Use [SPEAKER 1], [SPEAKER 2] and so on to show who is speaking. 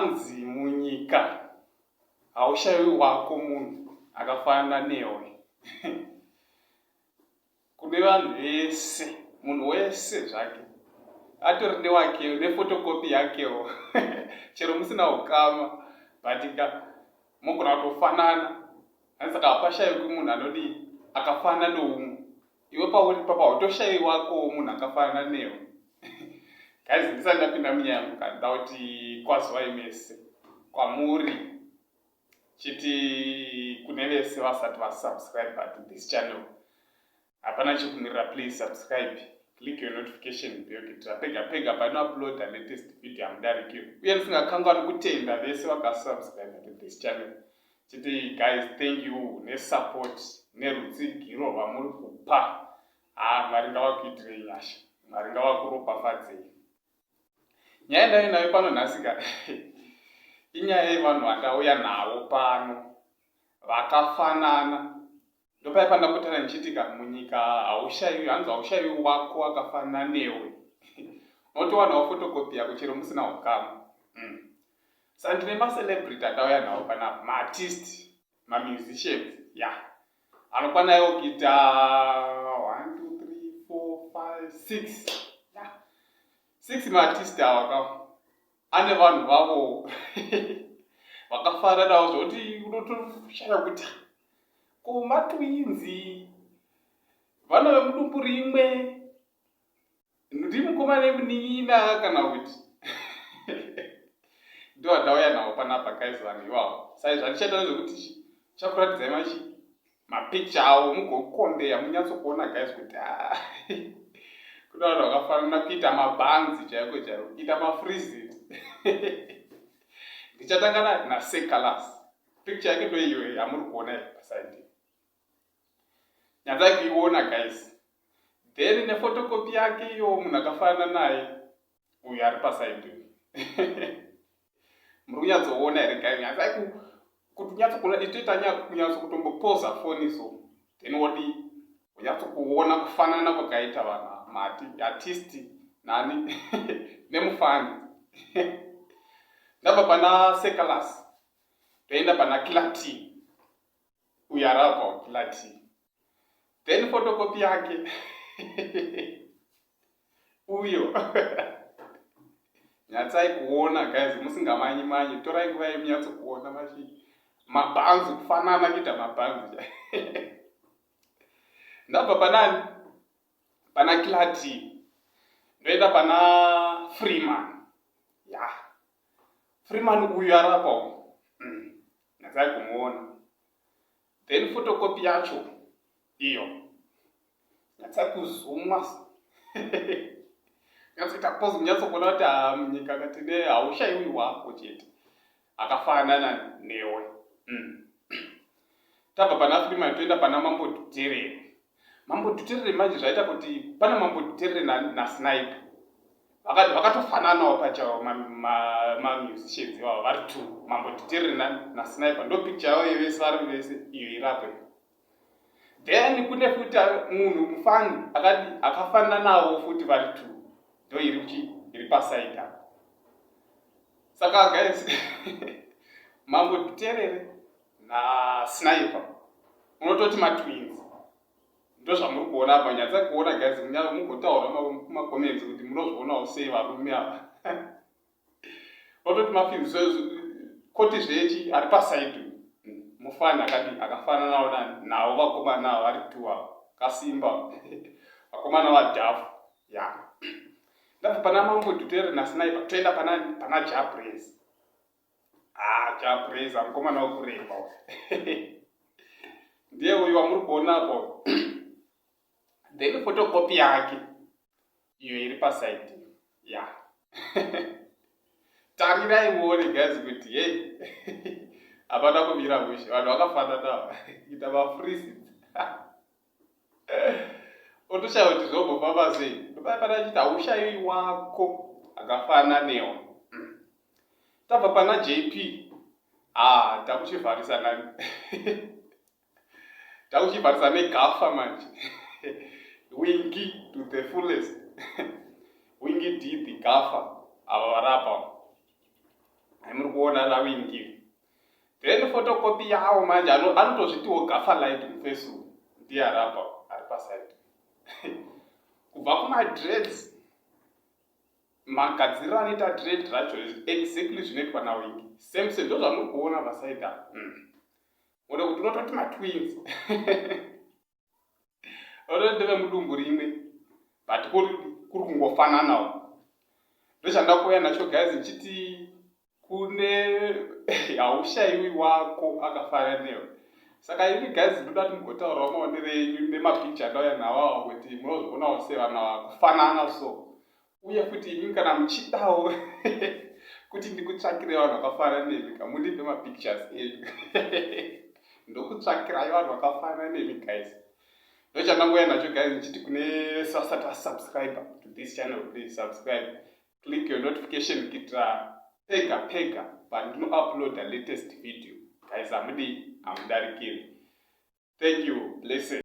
[SPEAKER 1] Hanzi munyika haushaiwi wako munhu akafanana newe. Kune vanhu vese, munhu wese zvake atori newakewo nefotokopi yakewo chero musina ukama but ka mogona kutofanana. Hanzi saka hapashaikwi munhu anodii akafanana neumwe. Iwe pauri papa hautoshaiwi wakowo munhu akafanana newe. Guys, ndisati ndapinda munyaya yangu ka ndoda kuti kwazivai mese kwamuri chiti kune vese vasati vasubscribe to this channel hapana chekumirira, please subscribe, click your notification bell kuitira pega pega painouploada latest video hamudarikiro. Uye ndisingakanganwi kutenda vese vakasubscribe to this channel, chiti guys, thank you nesupport nerutsigiro rwamuri kupa. Ha, Mwari ngavakuitirei nyasha, Mwari ngavakuropafadzei. Nyaya ndauya nayo pano nhasi ka inyaya yevanhu vandauya navo pano vakafanana. Ndopaya pandakutana ndichitika munyika haushayiwi, hanzi haushayiwi wako akafanana newe, unotowanawo photocopy yako chero musina ukama. Saka ndine macelebrity andauya nawo panapa, maartist, mamusicians ya yeah. Anokwana iwo kuita 1 2 3 4 5 6, yeah. 6 maartist awa ka ane vanhu vavo vakafananawo zvokuti unotoshaya kuti ko matwins, vana vemudumbu rimwe, ndimukoma nemunin'ina kana kuti ndo andauya navo panapa guys. Vanhu ivavo sai zvandichaita nezvekuti chakuratidzai machi mapicture avo mugokombeya munyatsokuona guys kuti ah, kuna vanhu vakafanana kuita mabhanzi chaiko chaiko, kuita mafreezit. Ndichatanga naSeh Calaz. Picture yake ndo iyo yamuri kuona iyi paside, nyatsai kuiona guys. Then nephotocopy yake iyo, munhu akafanana naye uyu ari paside, muri kunyatsoona here guys? Nyatsai kuti unyatsokuona, itoita kunyatso kutombopoza foni so, then wodi unyatsokuona kufanana kwakaita vanhu mati artist nani nemufani. Ndabva pana Seh Calaz, toenda pana Killer T uyu arapa Killer T, then photocopy yake uyo. Nyatsai kuona guys, musingamanyi manyi, torai nguva yemunyatsokuona machi mabhanzi, kufanana kuita mabhanzi. Ndabva panani, pana Killer T, ndoenda pana Freeman ya yeah. Freeman uyu arapa Nyatsai kumuona, then photocopy yacho iyo. Nyatsai kuzuma, nyatsoita pose munyatsokuona kuti ha, munyika katine haushayiwi wako chete akafanana newe. Tabva pana Freeman, toenda pana Mambo Dhuterere. Mambo Dhuterere manje zvaita kuti pana Mambo Dhuterere naSniper vakatofananawo pachavo mamusicians ivavo vari two, Mambo Dhuterere naSniper. Ndo picture yavo yevese vari vese iyo irapo. Then kune futi munhu mufani akadi akafanana nawo futi vari two, ndo iri kuchi iri paside apa. Saka guys, Mambo Dhuterere naSniper unototi matwins, ndo zvamuri kuona apa. Nyatsa kuona guys, mugotaura kumacomments kuti munozvionawo sei varume ava. Unototi matwins. Koti zvechi ari paside mufani akadi akafananawo navo vakomana ava vari two ava, kasimba vakomana vadhafu ya. Ndabva pana Mambo Dhuterere naSniper, toenda panani, pana Jah Prayzah. Ah, Jah Prayzah, mukomana wekureba, ndiye uyu wamuri kuonapo. Then photocopy yake iyo iri paside ya. Tarirai muone guys kuti hei, hapana kumira mushe, vanhu vakafanana kuita mafreezits. Otoshaya kuti zvombofamba sei. Ndopai pana chiti haushayiwi wako akafanana newe. Tabva pana JP, ah, takuchivharisa nani, takuchivharisa negafa manje, Winky to the fullest, Winky D the gafa, ava varapa. Muri kuona raWinky. Then photocopy yawo manje anotozvitiwo Gafa Light mufesu, ndiye arapa ari paside. Kubva kumadreads, magadziriro anoita dread racho, exactly zvinoitwa naWinky, same same, ndo zvamuri kuona pasaidi apa. Ode kuti unototi matwins, ototi ndeve mudumbu rimwe, but kuri kungofananawo. Ndochanda kuuya nacho guys, nchiti kune haushayiwi wako akafanana newe. Saka imi guys, ndoda kuti mugotaurawo maonero enyu nemapicha andauya nawawo, kuti munozvionawo sevana kufanana. So uye futi imi kana muchidawo kuti ndikutsvakire vanhu vakafanana nemi ka, mundipe mapictures enyu, ndokutsvakirai vanhu vakafanana nemi guys. Ndochandangoya nacho guys, ndichiti kune vasati vasubscribe to this channel, please subscribe, click your notification kuitira pega pega pandinouploada latest video guys, hamudi hamudarikiri. Thank you, blessed.